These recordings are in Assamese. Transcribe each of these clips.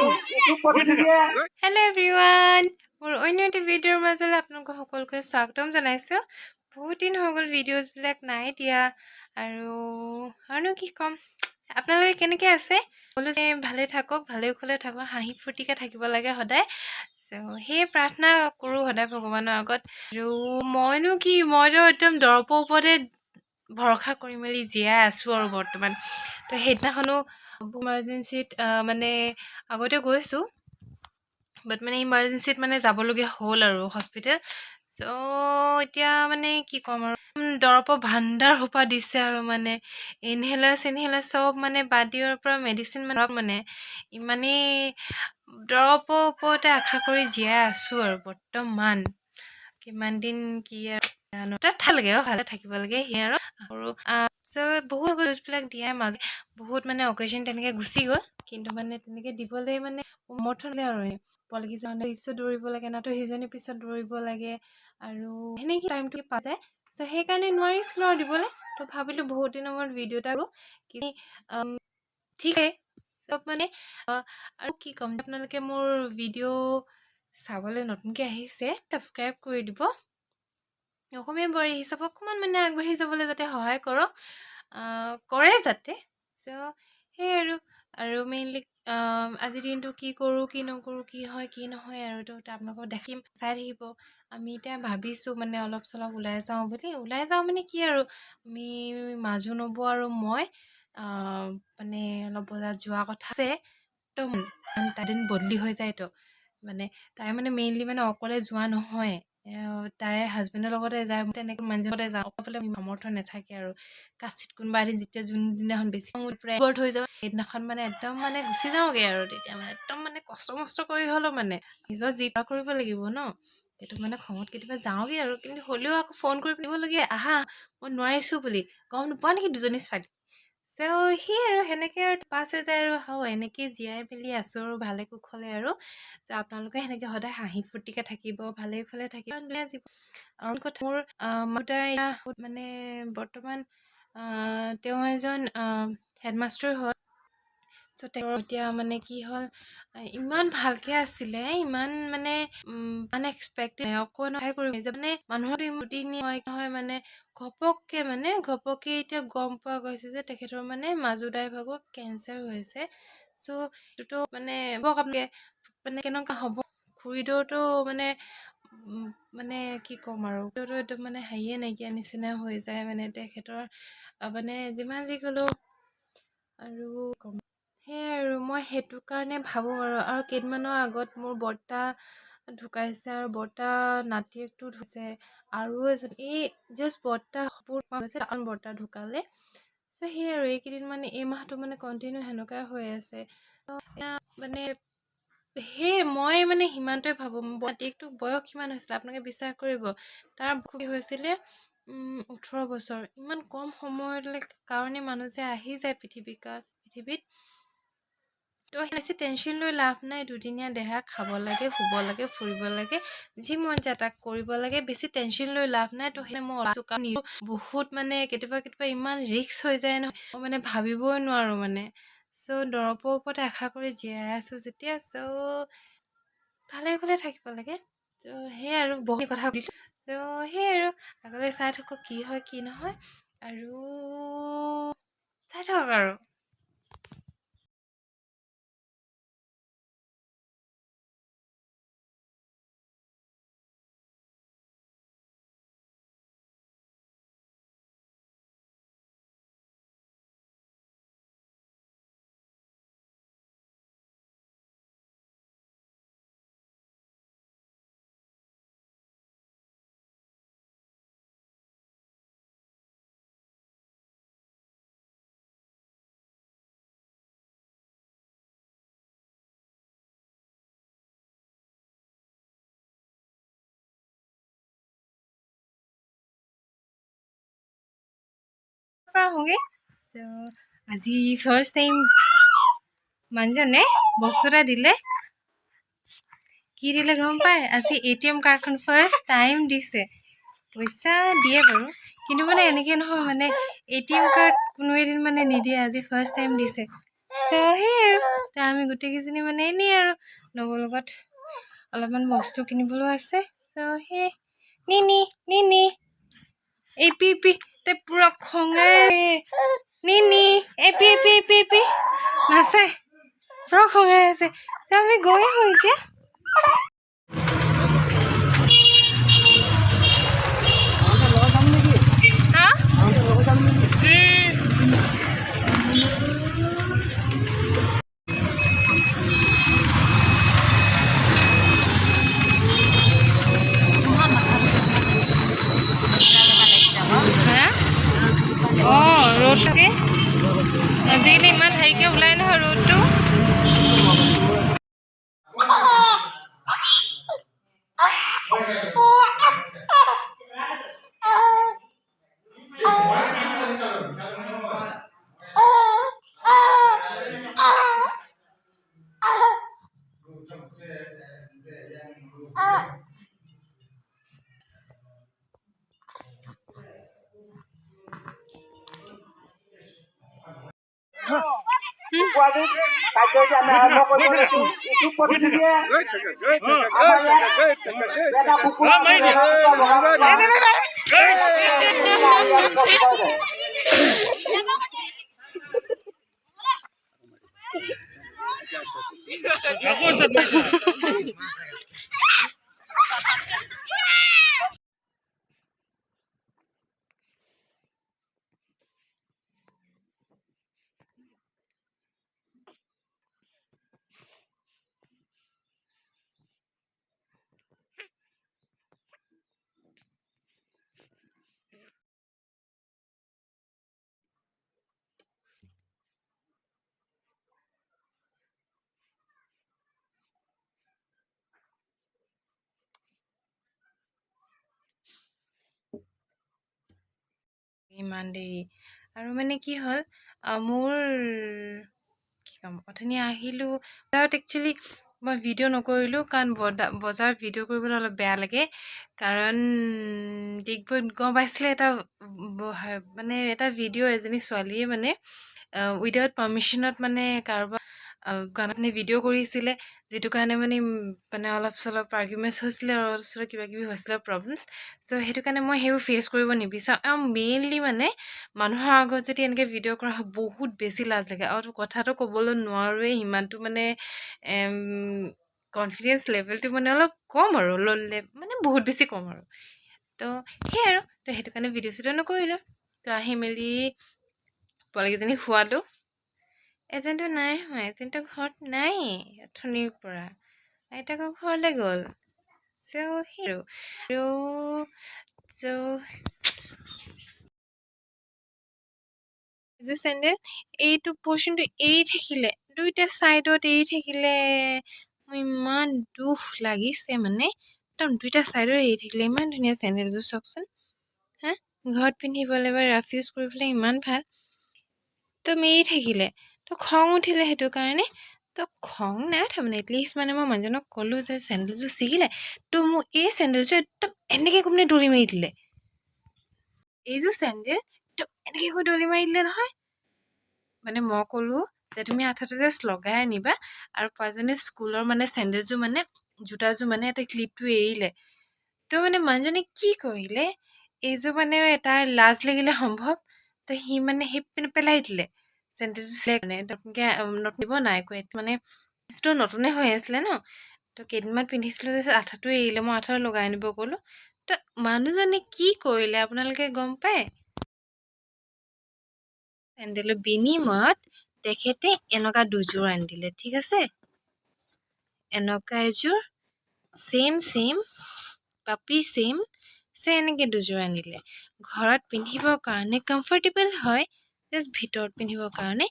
হেল্ল' এভৰিৱান, মোৰ অন্য এটি ভিডিঅ'ৰ মাজলৈ আপোনালোকক সকলোকে স্বাগতম জনাইছোঁ। বহুত দিন হৈ গ'ল ভিডিঅ'জবিলাক নাই দিয়া। আৰুনো কি ক'ম, আপোনালোকে কেনেকৈ আছে? সকলো যে ভালে থাকক, ভালে কুশলে থাকক, হাঁহি ফূৰ্তিকৈ থাকিব লাগে সদায়। চ' সেয়ে প্ৰাৰ্থনা কৰোঁ সদায় ভগৱানৰ আগত। আৰু মইনো কি, মইতো একদম দৰৱৰ ওপৰতে ভৰসা কৰি মেলি জীয়াই আছোঁ আৰু বৰ্তমান। তো সেইদিনাখনো ইমাৰ্জেঞ্চিত মানে আগতে গৈছোঁ, বাট মানে ইমাৰ্জেঞ্চিত মানে যাবলগীয়া হ'ল আৰু হস্পিটেল। চ' এতিয়া মানে কি ক'ম আৰু, দৰৱৰ ভাণ্ডাৰ সোপা দিছে আৰু মানে ইনহেলাৰ চিনহেলাৰ চব মানে বাদ দিয়াৰ পৰা মেডিচিন মানে ইমানেই দৰৱৰ ওপৰতে আশা কৰি জীয়াই আছোঁ আৰু বৰ্তমান। কিমান দিন কি আৰু তাত ভাল লাগে আৰু ভালে থাকিব লাগে সেয়াই আৰু। চ' বহুত ড'জবিলাক দিয়াৰ মাজত বহুত মানে অকেজন তেনেকৈ গুচি গ'ল, কিন্তু মানে তেনেকৈ দিবলৈ মানে সমৰ্থ নহ'লে আৰু পোৱালিকেইজনে পিছত দৌৰিব লাগে নাতো সিজনীৰ পিছত দৌৰিব লাগে আৰু সেনেকৈ টাইমটো পাই যায়। চ' সেইকাৰণে নোৱাৰিছিলোঁ আৰু দিবলৈ। তো ভাবিলোঁ বহুত দিনৰ মূৰত ভিডিঅ' এটা কৰোঁ কি ঠিকেই চব মানে। আৰু কি ক'ম, আপোনালোকে মোৰ ভিডিঅ' চাবলৈ নতুনকৈ আহিছে, ছাবস্ক্ৰাইব কৰি দিব। অসমীয়া বোৱাৰী হিচাপে অকণমান মানে আগবাঢ়ি যাবলৈ যাতে সহায় কৰক, কৰে যাতে। চ' সেয়াই আৰু। আৰু মেইনলি আজিৰ দিনটো কি কৰোঁ কি নকৰোঁ, কি হয় কি নহয় আৰু তো আপোনালোকক দেখিম, চাই থাকিব। আমি এতিয়া ভাবিছোঁ মানে অলপ চলপ ওলাই যাওঁ বুলি। ওলাই যাওঁ মানে কি আৰু, আমি মাজু নবৌ আৰু মই মানে অলপ বজাৰত যোৱা কথা আছে। তো তাই দিন বদলি হৈ যায়তো, মানে তাই মানে মেইনলি মানে অকলে যোৱা নহয়, তাই হাজবেণ্ডৰ লগতে যায়, তেনেকৈ মানুহজনৰ লগতে যাওঁ। অকলে সামৰ্থ নাথাকে আৰু কাচিত কোনোবা এদিন যেতিয়া যোনদিনাখন বেছি ওপৰত হৈ যাওঁ, সেইদিনাখন মানে একদম মানে গুচি যাওঁগৈ আৰু। তেতিয়া মানে একদম মানে কষ্ট মষ্ট কৰি হ'লেও মানে নিজৰ যি কৰিব লাগিব ন, সেইটো মানে খঙত কেতিয়াবা যাওঁগৈ আৰু। কিন্তু হ'লেও আকৌ ফোন কৰি দিবলগীয়া, আহা মই নোৱাৰিছোঁ বুলি, গম নোপোৱা নেকি দুজনী ছোৱালী। চ' সেই আৰু সেনেকৈ আৰু পাছ হৈ যায় আৰু হাও এনেকৈ জীয়াই মেলি আছোঁ আৰু ভালে কুশলে আৰু। চ' আপোনালোকে সেনেকৈ সদায় হাঁহি ফূৰ্তিকৈ থাকিব, ভালে কুশলে থাকিব আৰু কথা। মোৰ দেউতাই মানে বৰ্তমান তেওঁ এজন হেডমাষ্টাৰ হয়। চ' তেওঁৰ এতিয়া মানে কি হ'ল, ইমান ভালকৈ আছিলে, ইমান মানে আনএক্সপেক্টেড অকণ সহায় কৰিব যে মানে মানুহৰ হয় মানে ঘপককৈ এতিয়া গম পোৱা গৈছে যে তেখেতৰ মানে মাজুদাই ভাগৰ কেঞ্চাৰ হৈছে। চ' এইটোতো মানে মানে কেনেকুৱা হ'ব, খুৰীদেউতো মানে মানে কি ক'ম আৰু, একদম মানে হেৰিয়ে নাইকিয়া নিচিনা হৈ যায় মানে তেখেতৰ মানে যিমান যি ক'লেও আৰু সেয়াই আৰু। মই সেইটো কাৰণে ভাবোঁ আৰু। আৰু কেইদিনমানৰ আগত মোৰ বৰ্তা ঢুকাইছে আৰু বৰ্তা নাতিয়েকটো ঢুকাইছে আৰু এজন এই জাষ্ট বৰ্তা বৰ্তা ঢুকালে। চ' সেয়াই আৰু এইকেইদিন মানে এই মাহটো মানে কণ্টিনিউ সেনেকুৱাই হৈ আছে মানে। সেয়ে মই মানে সিমানটোৱে ভাবোঁ, নাতিয়েকটোৰ বয়স কিমান হৈছিলে আপোনালোকে বিশ্বাস কৰিব, তাৰ হৈছিলে 18 বছৰ। ইমান কম সময়লৈ কাৰণে মানুহ যে আহি যায় পৃথিৱীত। তো বেছি টেনশ্যন লৈ লাভ নাই, দুদিনীয়া দেহা, খাব লাগে, শুব লাগে, ফুৰিব লাগে, যি মন যায় তাক কৰিব লাগে, বেছি টেনশ্যন লৈ লাভ নাই। তো সেই মই বহুত মানে কেতিয়াবা কেতিয়াবা ইমান ৰিস্ক হৈ যায় নহয়, মই মানে ভাবিবই নোৱাৰোঁ মানে। চ' দৰৱৰ ওপৰতে আশা কৰি জীয়াই আছোঁ যেতিয়া, চ' ভালে কুশলে থাকিব লাগে। ত' সেয়াই আৰু, বহুত কথা সুধিলোঁ। ত' সেয়াই আৰু আগলৈ চাই থাকক কি হয় কি নহয় আৰু চাই থাকক আৰু। পৰা আহোঁগৈ। চ' আজি ফাৰ্ষ্ট টাইম মানুহজনে বস্তু এটা দিলে, কি দিলে গম পায়? আজি এটিএম কাৰ্ডখন ফাৰ্ষ্ট টাইম দিছে। পইচা দিয়ে বাৰু, কিন্তু মানে এনেকৈ নহয়, মানে এটিএম কাৰ্ড কোনো এদিন মানে নিদিয়ে, আজি ফাৰ্ষ্ট টাইম দিছে। তো সেই আৰু তো আমি গোটেইকেইজনী মানে এনেই আৰু নবৌৰ লগত অলপমান বস্তু কিনিবলৈও আছে। চ' সেই নিনি নিনি এই পি পি তাই পূৰা খঙে। নিনি এপি এপি এপি এপি নাচাই, পূৰা খঙাই আছে। ত' আমি গৈ আহোঁ এতিয়া। হা। হা, অঁ, ৰ'দকে আজিকালি ইমান হেৰিকৈ ওলাই নহয় ৰ'দটো। কাৰ্যসূচী আমি আৰম্ভ কৰিব লৈছো। ইচ্ছুক প্ৰতিনিধিয়ে আমাৰ ইয়াত এটা কুকুৰা, বগা কুকুৰা উপস্থিত হ'ব। ইমান দেৰি আৰু মানে কি হ'ল, মোৰ কি ক'ম, অথনি আহিলোঁ। বজাৰত একচুৱেলি মই ভিডিঅ' নকৰিলোঁ, কাৰণ বজাৰত ভিডিঅ' কৰিবলৈ অলপ বেয়া লাগে, কাৰণ ডিগবৈত গম পাইছিলে এটা মানে এটা ভিডিঅ' এজনী ছোৱালীয়ে মানে উইদাউট পাৰ্মিশ্যনত মানে কাৰোবাৰ গানত মানে ভিডিঅ' কৰিছিলে, যিটো কাৰণে মানে অলপ চলপ আৰ্গুমেণ্টছ হৈছিলে আৰু অলপ চলপ কিবা কিবি হৈছিলে প্ৰব্লেমছ। চ' সেইটো কাৰণে মই সেইবোৰ ফেচ কৰিব নিবিচাৰোঁ। আৰু মেইনলি মানে মানুহৰ আগত যদি এনেকৈ ভিডিঅ' কৰা হয়, বহুত বেছি লাজ লাগে আৰু কথাটো ক'বলৈ নোৱাৰোৱেই। সিমানটো মানে কনফিডেঞ্চ লেভেলটো মানে অলপ কম আৰু মানে বহুত বেছি কম আৰু। তো সেয়াই আৰু, তো সেইটো কাৰণে ভিডিঅ' চিডিঅ' নকৰিলোঁ। তো আহি মেলি পোৱালিকেইজনী খোৱালোঁ। এজনটো নাই হোৱা, এজনটো ঘৰত নাই, অথনিৰ পৰা আইতাকৰ ঘৰলৈ গ'ল। চ' সেই আৰু চ' এযোৰ চেণ্ডেল এইটো পৰ্চনটো এৰি থাকিলে, দুইটা ছাইডত এৰি থাকিলে, মোৰ ইমান দুখ লাগিছে। মানে একদম দুইটা ছাইডত এৰি থাকিলে। ইমান ধুনীয়া চেণ্ডেলযোৰ চাওকচোন। হা, ঘৰত পিন্ধিবলৈ বা ৰাফ ইউজ কৰিবলৈ ইমান ভাল। তো এৰি থাকিলে তো খং উঠিলে সেইটো কাৰণে। তো খং নাই উঠা, মানে এটলিষ্ট মানে মই মানুহজনক ক'লোঁ যে চেণ্ডেলযোৰ ছিগিলে। তো মোক এই চেণ্ডেলযোৰ একদম এনেকৈ কৈ পিনে দলি মাৰি দিলে। এইযোৰ চেণ্ডেল একদম এনেকৈ কৈ দলি মাৰি দিলে নহয়। মানে মই ক'লোঁ যে তুমি আঠাটো জাষ্ট লগাই আনিবা। আৰু পোৱালিজনী স্কুলৰ মানে চেণ্ডেলযোৰ, মানে জোতাযোৰ মানে এটা ক্লিপটো এৰিলে। তো মানে মানুহজনে কি কৰিলে, এইযোৰ মানে তাৰ লাজ লাগিলে সম্ভৱ, তো সি মানে সেই পেলাই দিলে চেণ্ডেলযোৰ। মানে নতুনকৈ নতুন দিব নাই কৈ, মানে যিটো নতুনে হৈ আছিলে ন, তো কেইদিনমান পিন্ধিছিলোঁ, তাৰপিছত আঠাটো এৰিলে, মই আঠাটো লগাই আনিব ক'লোঁ। তো মানুহজনে কি কৰিলে আপোনালোকে গম পায়? চেণ্ডেলৰ বিনিময়ত তেখেতে এনেকুৱা দুযোৰ আনি দিলে। ঠিক আছে, এনেকুৱা এযোৰ ছেইম ছেইম পাপি ছেইম ছে এনেকৈ দুযোৰ আনিলে। ঘৰত পিন্ধিবৰ কাৰণে কমফৰ্টেবল হয়, জাষ্ট ভিতৰত পিন্ধিবৰ কাৰণে।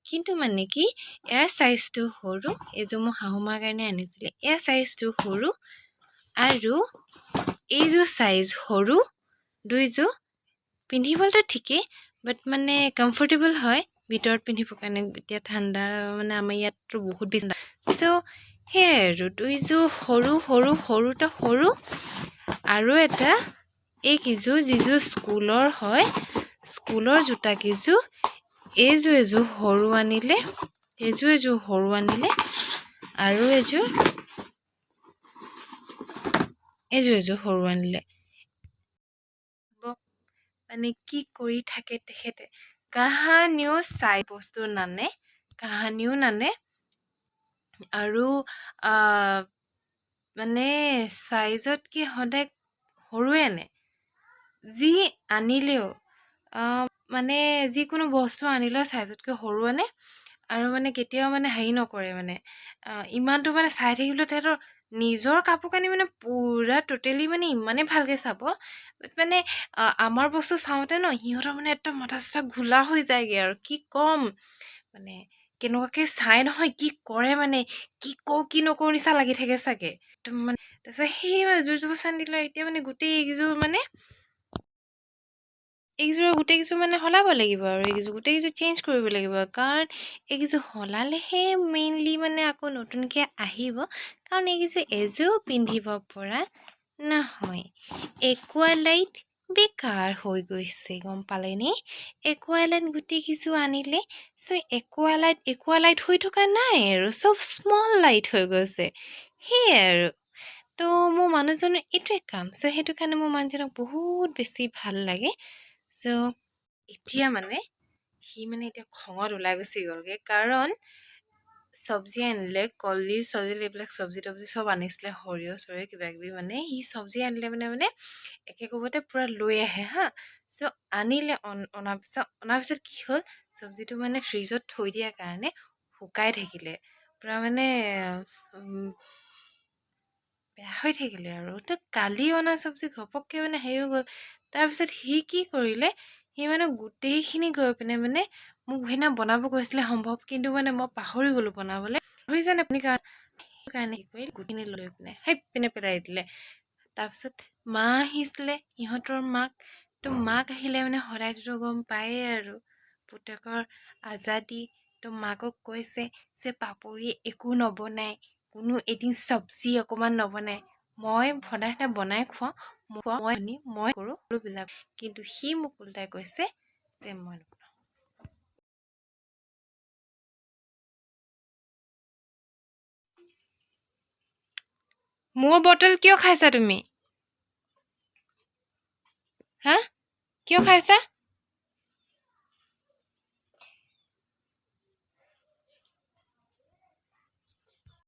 কিন্তু মানে কি, ইয়াৰ চাইজটো সৰু। এইযোৰ মোৰ শাহু মাৰ কাৰণে আনিছিলে। ইয়াৰ চাইজটো সৰু আৰু এইযোৰ চাইজ সৰু। দুইযোৰ পিন্ধিবলৈতো ঠিকেই, বাট মানে কমফৰ্টেবল হয় ভিতৰত পিন্ধিবৰ কাৰণে। এতিয়া ঠাণ্ডা, মানে আমাৰ ইয়াততো বহুত বেছি। চ' সেয়াই আৰু দুইযোৰ সৰু সৰু সৰুটো সৰু। আৰু এটা এইকেইযোৰ যিযোৰ স্কুলৰ হয়, স্কুলৰ জোতাকেইযোৰ, এইযোৰ এযোৰ সৰু আনিলে। এযোৰ এযোৰ সৰু আনিলে আৰু এযোৰ এযোৰ এযোৰ সৰু আনিলে। মানে কি কৰি থাকে তেখেতে, কাহানিও চাই বস্তু নানে, কাহানিও নানে। আৰু মানে চাইজতকৈ সদায় সৰুৱে আনে। যি আনিলেও মানে যিকোনো বস্তু আনিলেও চাইজতকৈ সৰু আনে। আৰু মানে কেতিয়াও মানে হেৰি নকৰে, মানে ইমানটো মানে চাই থাকিবলৈ তেহেঁতৰ নিজৰ কাপোৰ কানি মানে পূৰা ট'টেলি মানে ইমানেই ভালকৈ চাব। বাট মানে আমাৰ বস্তু চাওঁতে ন সিহঁতৰ মানে একদম মাথা চাথা ঘোলা হৈ যায়গৈ আৰু কি ক'ম, মানে কেনেকুৱাকৈ চাই নহয়, কি কৰে, মানে কি কওঁ কি নকৰোঁ নিচিনা লাগি থাকে চাগে। একদম মানে তাৰপিছত সেই মানে জোৰ জবৰদস্তি আনি দিলে। এতিয়া মানে গোটেই এইকেইযোৰ মানে এইকেইযোৰৰ গোটেইকেইযোৰ মানে সলাব লাগিব আৰু এইকেইযোৰ গোটেইকেইযোৰ চেঞ্জ কৰিব লাগিব, কাৰণ এইকেইযোৰ সলালেহে মেইনলি মানে আকৌ নতুনকৈ আহিব, কাৰণ এইকেইযোৰ এযোৰ পিন্ধিব পৰা নহয়। একুৱালাইট বেকাৰ হৈ গৈছে, গম পালেনে? একুৱালাইট গোটেইকেইযোৰ আনিলে, চ' একুৱালাইট একুৱালাইট হৈ থকা নাই আৰু চব স্মল লাইট হৈ গৈছে, সেয়াই আৰু। তো মোৰ মানুহজনৰ এইটোৱে কাম, চ' সেইটো কাৰণে মোৰ মানুহজনক বহুত বেছি ভাল লাগে। চ' এতিয়া মানে সি মানে এতিয়া খঙত ওলাই গুচি গ'লগৈ, কাৰণ চব্জি আনিলে, কলডিল চলডিল এইবিলাক চব্জি তব্জি চব আনিছিলে, সৰিয়হ চৰিয়হ কিবা কিবি, মানে সি চব্জি আনিলে মানে মানে একে কোবতে পূৰা লৈ আহে হা। চ' আনিলে, অনাৰ পিছত কি হ'ল, চব্জিটো মানে ফ্ৰিজত থৈ দিয়াৰ কাৰণে শুকাই থাকিলে, পূৰা মানে বেয়া হৈ থাকিলে। আৰু তো কালি অনা চব্জি ঘপককৈ মানে হেৰি হৈ গ'ল। তাৰপিছত সি কি কৰিলে, সি মানে গোটেইখিনি গৈ পিনে মানে মোক সেইদিনা বনাব কৈছিলে সম্ভৱ, কিন্তু মানে মই পাহৰি গ'লোঁ বনাবলৈ, পাহৰি আপুনি কাৰণে কি কৰিলে, গোটেইখিনি লৈ পিনে সেই পিনে পেলাই দিলে। তাৰপিছত মা আহিছিলে, সিহঁতৰ মাক। তো মাক আহিলে মানে সদায়তো গম পায়েই আৰু পুতেকৰ আজাদী। তো মাকক কৈছে যে পাপৰিয়ে একো নবনায়, কোনো এদিন চব্জি অকণমান নবনায়, মই সদায় সদায় বনাই খুৱাওঁ, মই মই কৰোঁ বিলাক, কিন্তু সি মোক ওলোটাই কৈছে যে মই নবনাওঁ। মোৰ বটল কিয় খাইছা তুমি? হা, কিয় খাইছা?